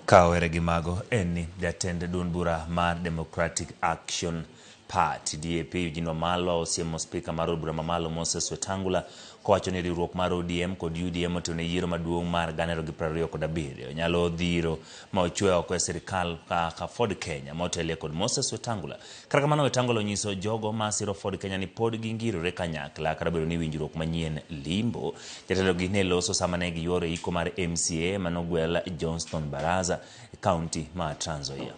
Ka owere gi mago en ni jatend duond bura mar Democratic Action Party DAP Eugene Wamalwa osiemo spika mar od bura mamalo Moses Wetangula kowacho ni riwruok mar ODM kod UDA motelo ne yiero maduong' mar 2027 nyalo dhiro ma ochwe oko e sirikal kaka Ford Kenya motelie kod Moses Wetangula. Kata kamano Wetangula onyiso jogo ma siro Ford Kenya ni pod gingirore kanyakla kata obedo ni winjruok manyien limbo. Jatelogi ne loso sama ne giyuoro iko mar MCA manogwel Johnston Baraza e kaunti ma Trans Nzoia.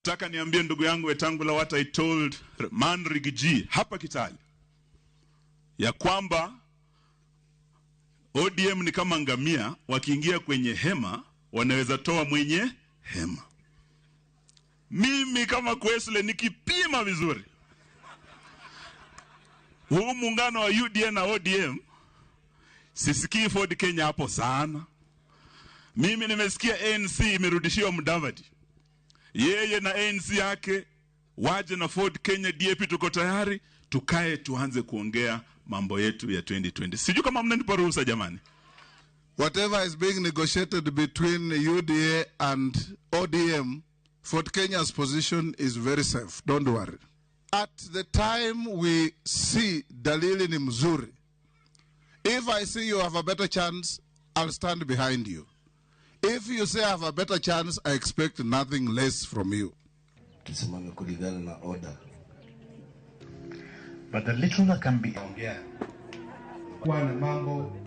Nataka niambie ndugu yangu Wetangula what I told Man Riggy G hapa Kitale ya kwamba ODM ni kama ngamia, wakiingia kwenye hema wanaweza toa mwenye hema. Mimi kama Kwesle nikipima vizuri huu muungano wa UDA na ODM, sisikii Ford Kenya hapo sana. Mimi nimesikia ANC imerudishiwa Mudavadi, yeye na ANC yake waje na Ford Kenya, DAP tuko tayari, tukae tuanze kuongea mambo yetu ya 2020. Sijui kama mnanipa ruhusa jamani. Whatever is being negotiated between UDA and ODM, Ford Kenya's position is very safe. Don't worry. At the time we see dalili ni mzuri, if I see you have a better chance, I'll stand behind you. If you say I have a better chance, I expect nothing less from you. Tusimame kulingana na order. But the little that can be Ongea. Kuwa na mambo